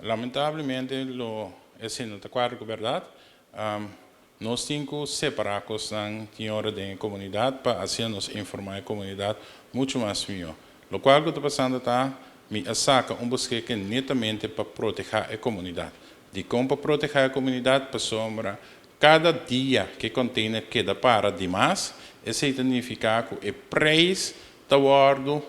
Lamentablemente lo esei no ta kuadra ku bèrdat. Nos tin ku separá kosnan tin ora den e komunidat pa asina nos informá e komunidat muchu mas mihó. Lokual ku ta pasando ta mi a saka un boskeke netamente pa protehá e komunidat. Dikon pa protehá e komunidat? Pasobra kada dia ku e kònteiner keda para dimas, esei ta nifiká ku e preis ta wòrdu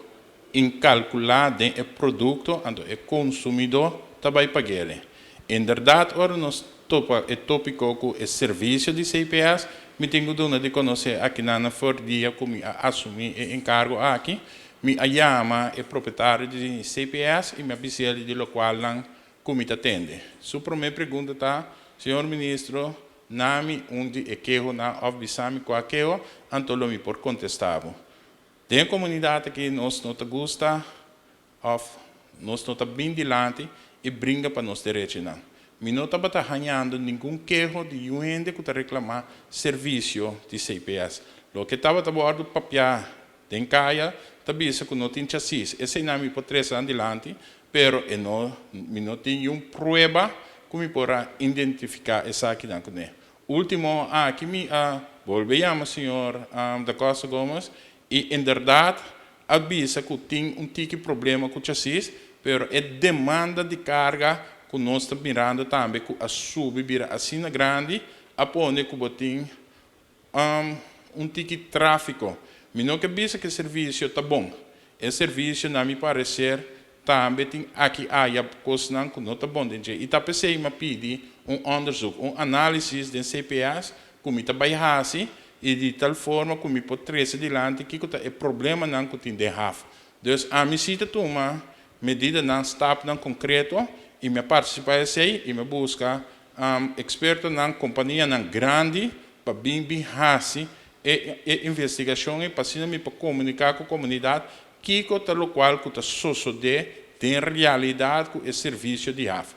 inkalkulá den e produkto, anto e konsumidó ta bai pag'el. Inderdat ora nos topa e tópiko ku e servisio di CPS, mi tin ku duna di konosé akinan na for dia ku mi a asumí e enkargo aki, mi a yama e propietario di CPS i mi a bis'el di lokualnan ku mi ta tende. Su promé pregunta ta, Señor Ministro, na mi un di e kehonan òf bisa mi kua keho, anto lo mi por kontestá bo. Den e komunidat aki nos no ta gusta òf nos no ta bin dilanti i bringa pa nos derechinan. Mi no tabata hañando ningun keho di yu hende ku ta reklamá servisio di CPS. Loke tabata wòrdu papiá den kaya ta bisa ku no tin chasis. Eseinan mi por trese nan dilanti, pero e no mi no tin yun prueba ku mi por a identifiká esakinan kuné. Ultimo aki mi a bolbe yama señor Da Costa Gomez y inderdaad a bisa cu tin un tiki problema cu chasis, pero e demanda di carga cu nos ta mirando tambe cu a subi bira asina grandi a pone cu bo tin un tiki trafico. Mi no ke bisa cu e servicio ta bon. E servicio na mi parecer tambe tin aki aya kosnan ku no ta bon den dje i ta p'esei mi a pidi un onderzoek, un análisis den CPS ku mi ta bai hasi i di tal forma ku mi por trese dilanti kiko ta e problemanan ku tin den haf. Dus ami si ta tuma medidanan, stapnan konkreto i mi a partisipá esei i mi a buska ekspertonan, kompanianan grandi pa bin bin hasi e e investigashon ei pa asina mi por komuniká ku komunidat Kiko ta lokual ku ta sosodé den realidat ku e servisio di haf?